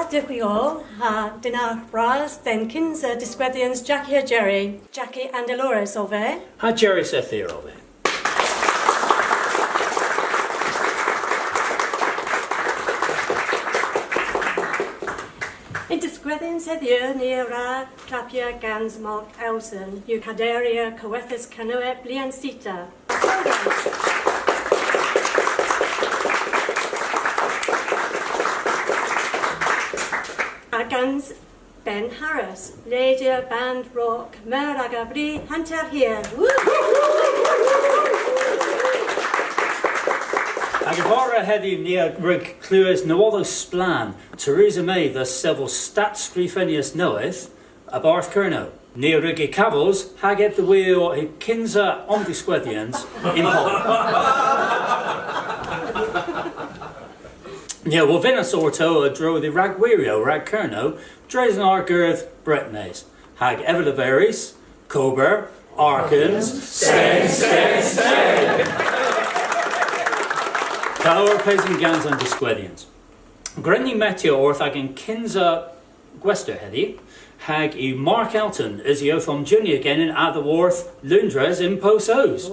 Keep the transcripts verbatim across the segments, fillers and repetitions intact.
Dybri oll, ha dynnargh bras dhe'n kynsa diskwedhyans Jackie ha Jerry. Jackie an Dolores ov vy. Ha Jerry Sethir ov vy. Yn diskwedhyans hedhyw ni a wra klappya gans Mark Elson, yw kaderyer Kowethas Kernewek Bledhen Sita. Ha gans Ben Harris, ledyer band rock meur aga bri hanter hir. Woo! Hag a-varr hedhyw ni a wrug klewes nowodhow splann, Theresa May dhe sevel stat skrifennyas nowydh a-barth Kernow. Ni a wrug y kavos hag ev dhe wul y kynsa omdhiskwedhyans yn poll. Ni a wovynnas orto a-dro dhe ragwiryow rag Kernow dres an argerdh Bretmes, hag ev a leveris, Kober, Arkens, Sten, Sten, Sten! Da lowr pesen gans an diskwedhyans. Gwren ni metya orth agan kynsa gwester hedhyw, hag yw Mark Elton, usi owth omjunya genen a-dhyworth Loundres yn Pow Sows.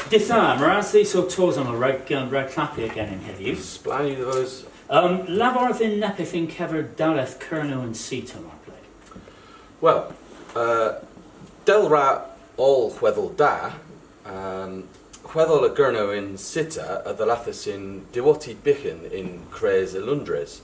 Dydh da, meur ras dhis ow tos omma rag, um, rag klappya genen hedhyw. Splann yw dhe vos. Um, lavar dhyn neppyth yn kever dalleth Kernow yn Sita, mar pleg. Wel, uh, dell wra oll hwedhel da, um, hwedhel a Gernow yn Sita a dhallathas yn diwotti byghan yn kres a Loundres.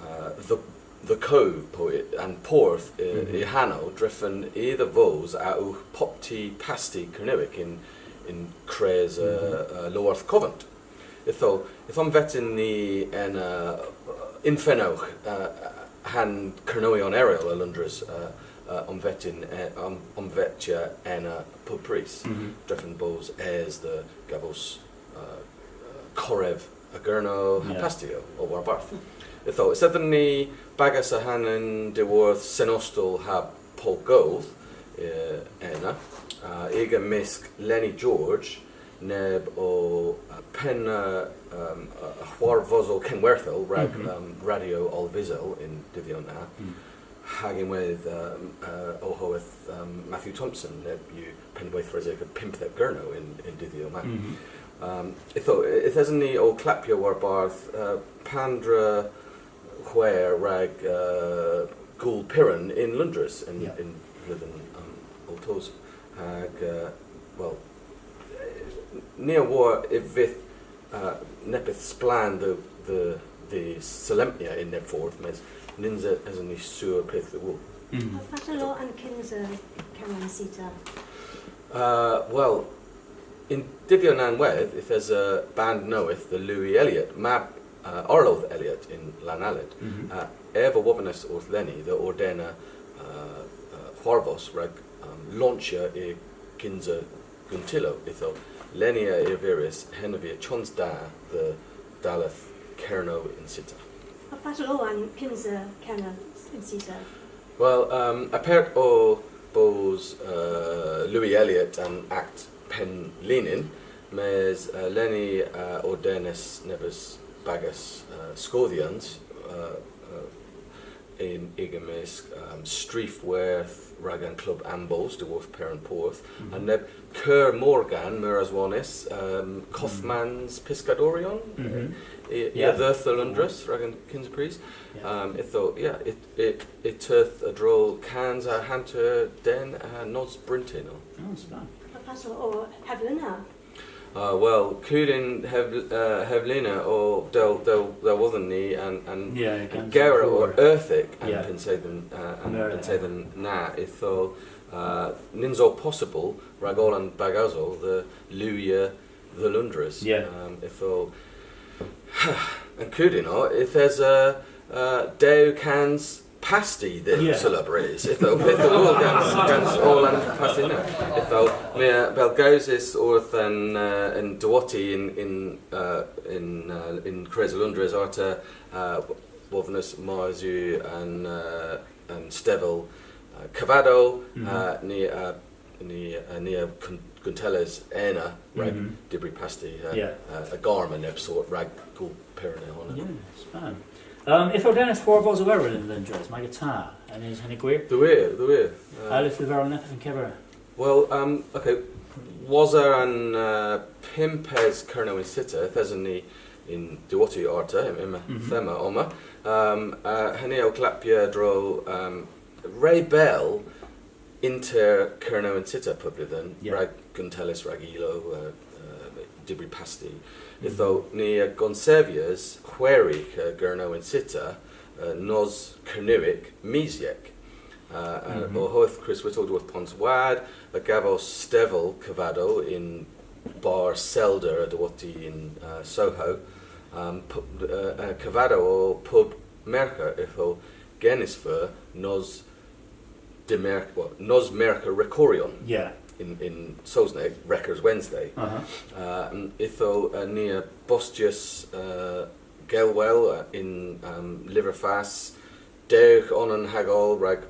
Uh, the, the Cove, po i, an porth, uh, y hanow, drefen i dhe vos a-ugh popti pasti Kernewek yn, yn kres, uh, uh, Lowarth Covent. Ytho, yth omvetyn ni ena, uh, yn fenowgh, uh, ha'n Kernowyon erel a Loundres, uh, uh, omvetyn, uh, om-, omvetya ena pub prys. Drefen bos es dhe gavos, uh, korev a Gernow ha pastiow ow warbarth. Ytho, yth esen ni bagas ahanan dhyworth Sen Ostell ha Pow Goth, uh, ena, uh, y'ga mysk Lenny George, neb o, uh, penn, uh, um, uh, hwarvosow kenwerthel rag, um, Radyo Oll Vysel yn dydhyow na. Hag ynwedh, um, uh, ow howeth, um, Matthew Thompson, neb yw pennweythresek a Pymthek Kernow yn, yn dydhyow ma. Um, ytho, yth esen ni ow klappya warbarth, uh, pandra hwer rag, uh, Gool Piran yn Loundres yn, yn vledhen, um, ow tos. Hag, uh, wel, ni a wor y fydh, uh, neppyth splann dhe, dhe, dhe solempnya yn neb fordh, mes nyns e-, esen ni sur pyth dhe wul. Fatel o an kynsa Kernow yn Sita? Uh, wel, yn dydhyow na ynwedh, yth esa band nowydh dhe Louis Eliot, mab, uh, Arlodh Eliot yn Lannaled. Uh, ev a wovynnas orth Lenny dhe ordena, uh, uh, hwarvos rag, um, launchya y gynsa guntellow ytho. Lenny a erviras henna via chons da dhe dalleth Kernow yn Sita. Ha fatel o an kynsa Kernow yn Sita? Wel, um, apert o bos, uh, Louis Eliot an akt penn linen, mes, uh, Lenny, uh, ordenas nebes bagas, uh, skoodhyans, uh, uh, yn, y'ga mysk, um, Strif Werth rag an klub Ambos, dhyworth Perran Porth, ha neb Keur Morgan, meur aswonys, um, Kothmans Pyskadoryon, i, i a dheuth dhe Loundres rag an kynsa prys. Um, ytho, yeah, it, it, it teuth a-dro kans ha hanter den ha nos bryntin o. Oh, splann. Ha fatel o hevlena? Uh, wel, kudyn hev-, uh, hevlena o dell, dell, dell wodhen ni an, an, an gewer o erthek an pennseythen, uh, an pennseythen na, ytho, uh, nyns o possybyl rag oll an bagasow dhe liwya dhe Loundres. Um, ytho, an kudyn o, yth esa, uh, dew kans pasti dhe solabrys. Ytho, pyth a wor gans, gans oll an pasti na. Ytho, my a bellgewsis orth an, uh, an diwotti yn, yn, uh, yn, uh, yn kres Loundres arta, uh, wovynnas mars yw an, uh, an stevel, uh, kavadow, uh, ni, uh, Ni, uh, ni a gun-, guntelles ena rag dybri pasti, uh, uh, a gar ma neb sort rag gul Pyrenee honan. Yeah, splann. Um, yth o denna hwarvosow erel yn Loundres, may ga ta, a nyns henna gwir? Dhe wir, dhe wir. Uh, a yllydh leverel neppyth yn kever? Well, um, okay, wosa an, uh, pympes Kernow yn Sita, yth esen ni yn diwotti arta, yn, yn thema omma. Um, uh, henna ow klappya a-dro, um, re bell ynter Kernow yn Sita pub bledhen, rag guntelles, rag ilow, uh, uh, dybri pasti. Ytho, ni a gonservyas hwerig, uh, Kernow yn Sita, uh, nos Kernewek, misyek. Uh, uh, ow howeth Chris Whittle dhyworth Ponswad, a gavos stevel kavadow yn barr selder a diwotti yn, uh, Soho. Um, pu-, uh, uh, kavadow o pub Mergher, ytho genys veu nos dy' Mergh-, well, nos Mergher Rekoryon. Yeah. Yn, yn Sowsnek, Wreckers Wednesday. Uh-huh. Uh, um, ytho, uh, ni a bostyas, uh, gelwel, uh, yn, um, Lyver Fas, dewgh onan hag oll rag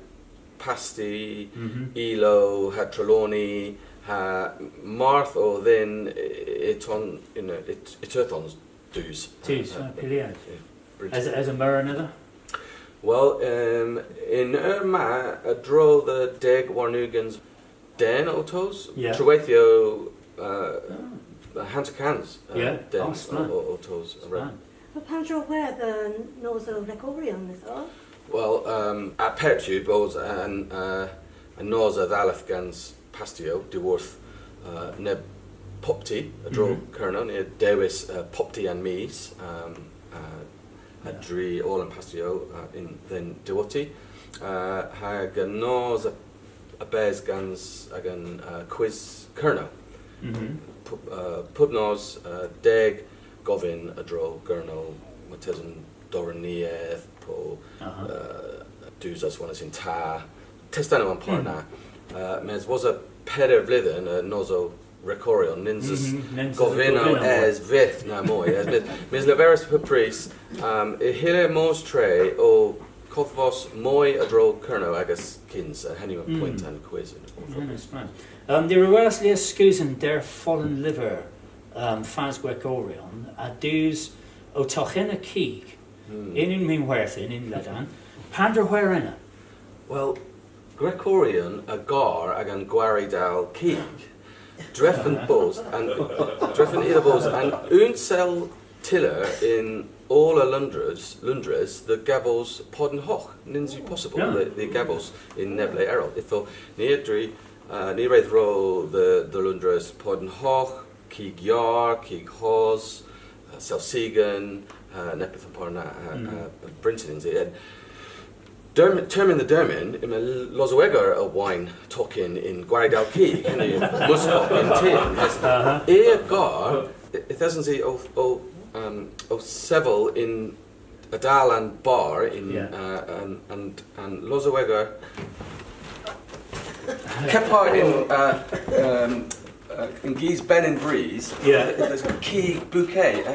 pasti, ilow, ha Trelawny, ha marth o dhyn y, y ton, you know, y, y teuthons dus. Tus, uh, uh, pur lies. Yeah, brilliant. Esa, esa meur anedha? Well, um, y'n eur ma, a-dro dhe deg warn ugens den ow tos. Yeah. Treweythyow, uh, hanter kans, uh, den ow, ow, ow tos. Splann. Well, pandr'a hwer dhe nos a Rekoryon, ytho? Well, um, apert yw bos an, uh, an nos a dhalleth gans pastiow dhyworth, uh, neb popti a-dro Kernow, ni a dhewis, uh, popti an mis, um, uh, ha dri oll an pastiow, uh, yn, dhe'n diwotti. Uh, hag an nos a, a bes gans agan, uh, quiz Kernow. Pu-, uh, pub nos, uh, deg govyn a-dro Kernow, martesen dorenieth, po, uh, dus aswonys yn ta. Testennow a'n par na. Uh, mes wosa peder bledhen, uh, nos a Rekoryon, nyns eus govynnow es vyth na moy. Es mes, mes leverys pub prys, um, y hyllir mos tre ow kodhvos moy a-dro Kernow ages kyns, uh, henn yw an poynt an quiz. Splann. Um, ni a wra gweles lies skeusen der folen lyver, um, Fas Gregoryon, a dus ow toghenna kig, yn unn mynhwerth, yn unn ledan, pandr'a hwer ena? Wel, Gregoryon a gar agan gwari dal kig. Drefen bos an, drefen idho bos an unnsel tyller yn oll a Loundres, Loundres, dhe gavos podn hogh. Nyns yw possybyl dhe, dhe gavos yn neb le erel. Ytho, ni a dri, uh, ni re dhro dhe, dhe Loundres podn hogh, kig yar, kig hos, uh, selsigen, uh, neppyth a'n par na, uh, uh, bryntin yns i. Derm-, termyn dhe dermyn, yma losoweger a wayn tokyn yn gwari dal kig, henn yw muskok yn tien. Mes i a gar, y-, yth esens i ow, ow, um, ow sevel yn a-dal an bar yn, uh, an, an, an losoweger. Kepar yn, uh, um, uh, yn gis benyn brys, there's a kig bouquet.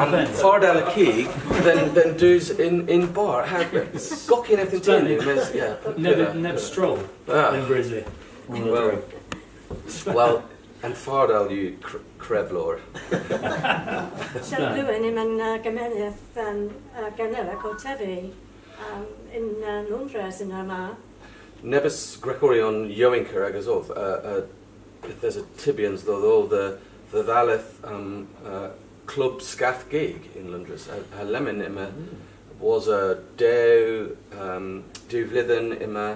An fardel a kig, then, then dus yn, yn bar. Ha, gokyn eth yn tien, mes, yeah. Neb, neb stroll yn Brisbane. Wel, wel, an fardel yw kr-, krevlor. Sel Lewin yma'n, uh, gemeneth, um, uh, Gernewek ow tevi, um, yn, uh, Loundres yn eur ma. Nebes Gregoryon yowynk agesov, uh, uh, yth esa tybyans dhodho dhe, dhe dhalleth, um, uh, klub skath gig yn Loundres. Ha, ha lemmyn yma wosa dew, um, dew vledhen yma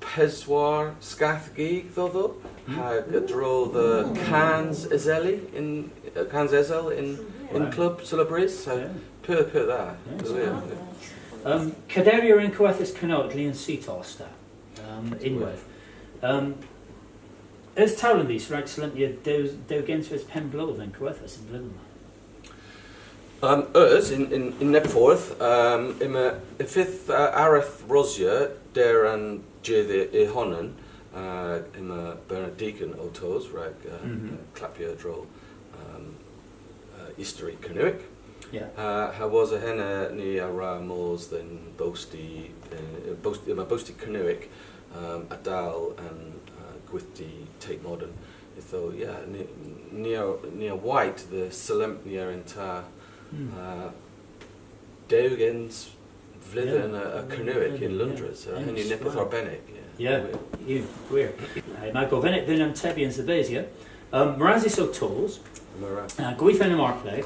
peswar skath gig dhodho, hag a-dro dhe kans eseli yn, uh, kans esel yn, yn klub seulabrys, so pur, pur dha. Um, kaderyer yn Kowethas Kernewek Lyons City os ta, um, ynwedh. Um, eus towlen dhis rag solempnya dew, dew gensves penn-bloodh an Kowethas y'n vledhen ma? Um, eus, yn, yn, yn neb fordh, um, yma y fydh, uh, areth rosya der an jydh y, y honan, uh, yma Bernard Deacon ow tos, rag, uh, uh, klappya a-dro, um, uh, istori Kernewek. Uh, ha wosa henna ni a wra mos dhe'n bosti, uh, bost-, yma bosti Kernewek, um, a-dal an, uh, gwithti Tate Modern. Ytho, yeah, ni, ni a, ni a wayt dhe solempnya yn ta, uh, dewgens vledhen a, a Kernewek yn Loundres. Uh, henn yw neppyth arbennik. Yeah, yw, gwir. Uh, yma govenek dhyn an tebyans dhe bes, yeah. Um, meur ras yw tos. Meur ras. Uh, gwitha mar pleg.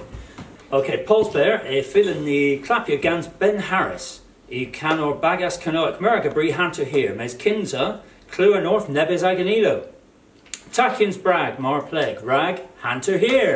Okay, Pols Berr, y fyllyn ni klappya gans Ben Harris, y kanor bagas Kernewek Merk a bri hanter hir, mes kynsa, klewyn orth nebes agan ilow. Takyans brag mar pleg rag Hanter Hir.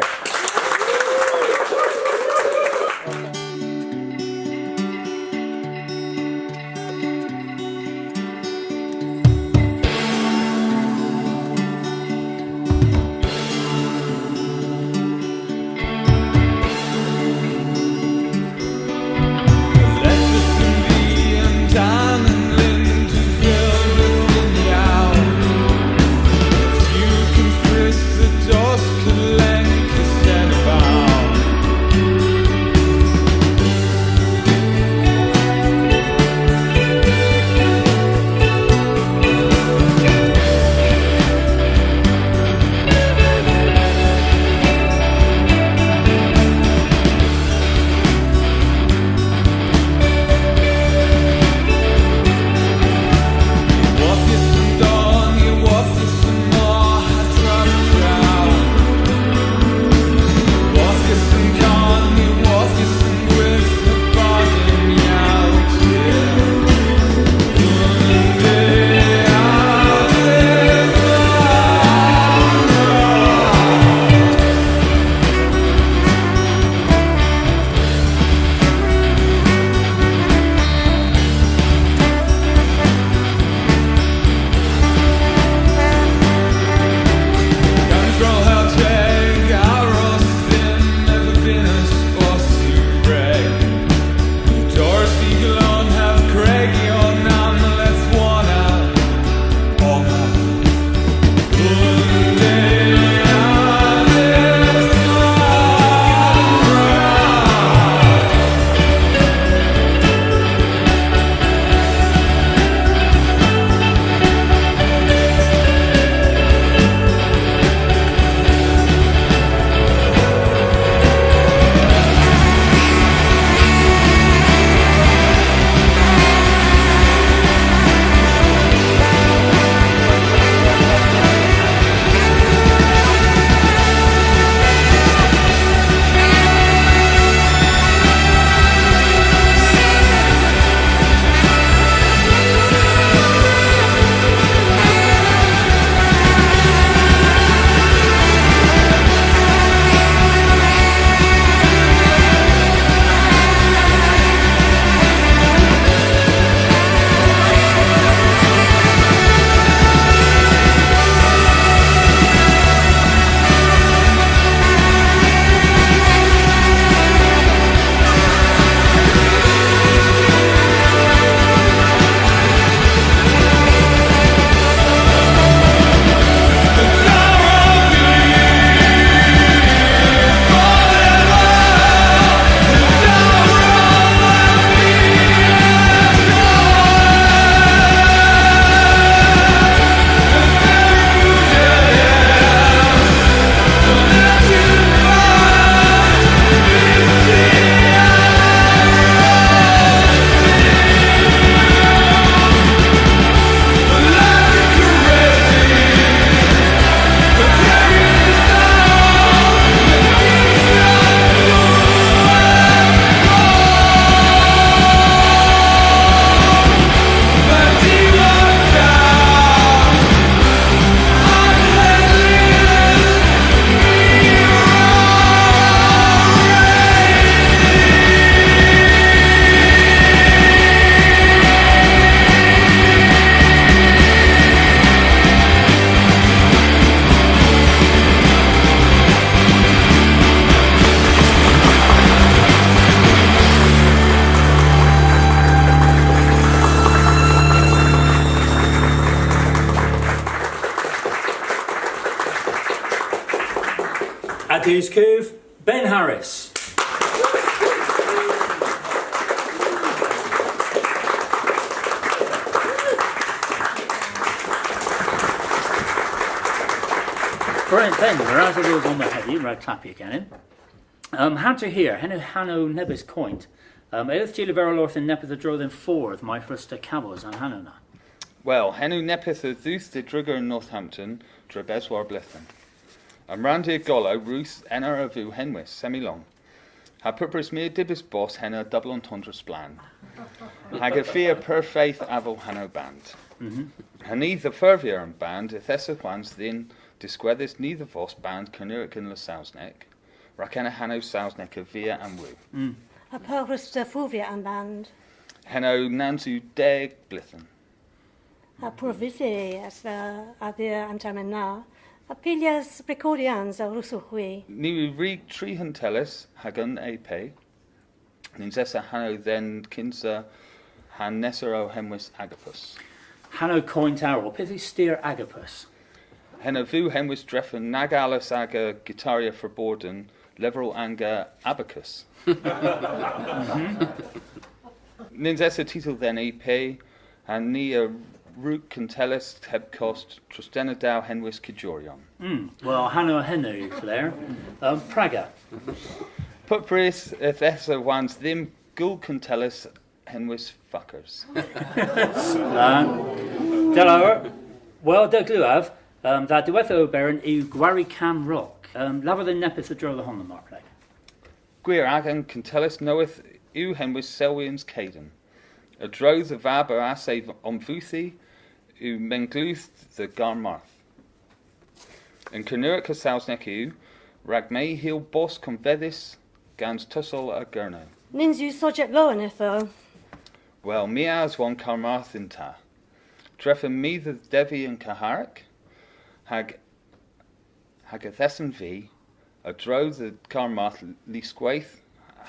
A dus kuv, Ben Harris. Brilliant, Ben. Meur ras a dhos omma hedhyw, rag klappya genen. Um, Hanter Hir, henn yw hanow nebes koynt. Um, a yllydh ty leverel orth an neppyth a-dro dhe'n fordh may hwruss'ta kavos an hanow na? Wel, henn yw neppyth a dheuth dhe Drigger yn Northampton dre beswar bledhen. An ranndir golow, Ruth, ena a veu henwys Semilong. Ha pupprys my a dybis bos henna double entendre splann. Hag y fia perfeyth avel hanow band. Ha ni dhe furvya an band, yth esa hwans dhyn diskwedhes ni dhe vos band Kernewek yn le Sowsnek, rag henna hanow Sowsnek a via an wul. Ha pur hwruss'ta furvya an band? Henna nans yw deg bledhen. Ha pur vysi es, uh, a-dhia an termyn na. Ha pilyes rekordyans a wrussowgh hwi? Ni re wrug tri huntelles hag unn E P. Nyns esa hanow dhe'n kynsa, ha'n nessa o henwys Agapus. Hanow koynt arall, pyth yw styr Agapus? Henna a veu henwys drefen nag allas aga gitaryer Verboden leverel anga abacus. Nyns esa titel dhe'n E P, ha ni a wrug kuntelles heb kost, Trostena Dew henwys Kejoryon. Mm. Wel, hanow a henna yw, Claire. Um, Praga. Pupprys yth esa hwans dhymm gul kuntelles henwys Fuckers. Splann. Dell lowr. Wel, dell glewav, um, dha diwettha oberen yw gwari kamm rock. Um, lavar dhymm neppyth a-dro dhe honna, mar pleg. Gwir, agan kuntelles nowydh yw henwys Selwyans Kayden. A-dro dhe vab a assay omvudhi yw mengludh dhe Garmarth. Yn Kernewek ha Sowsnek yw, rag may hyll bos konvedhys gans Tussel a Gernow. Nyns yw sowjek lowen ytho. Wel, my a aswon Karmarth yn ta. Drefen my dhe devi yn Karharek, hag Hag yth esen vy a-dro dhe Garmarth Lyskweyth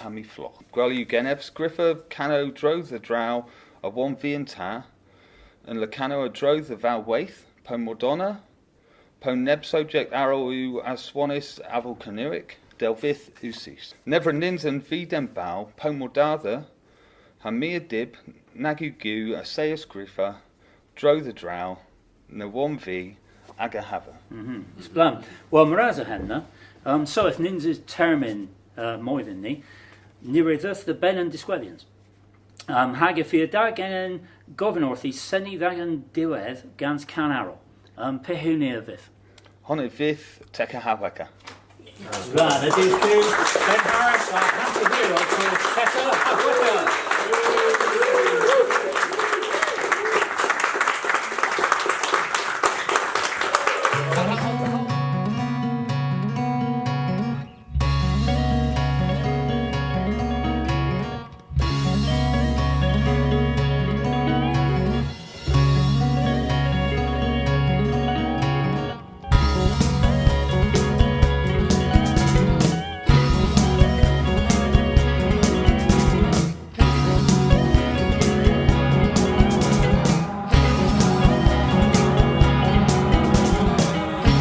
ha my flogh. Gwell yw genev skrifa kanow a-dro dhe draow a wonn vy yn ta, yn le kanow a-dro dhe Vowydh, po Mordonna, po neb sowjek arall yw aswonys avel Kernewek, dell vydh usys. Nevra nyns en vy den bal, po Mordardha, ha my a dyb nag yw gwiw assaya skrifa a-dro dhe draow, na wonn vy aga haver. Splann. Wel, meur ras a henna. Um, soweth nyns eus termyn, uh, moy dhyn ni. Ni re dheuth dhe benn an diskwedhyans. Um, hag y fia da genen govyn orthis seni dh'agan diwedh gans kan arall. Um, py huni a vydh? Huni a vydh Tekka ha Hwekka. Splann, a dus Kudus, Ben Harris, a Hanter Hir, orth Tekka ha Hwekka.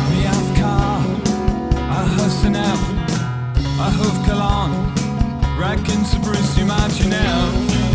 My a'th kar, a hus an ev, a hov kolon, rag yn sebrys yw margh an ev.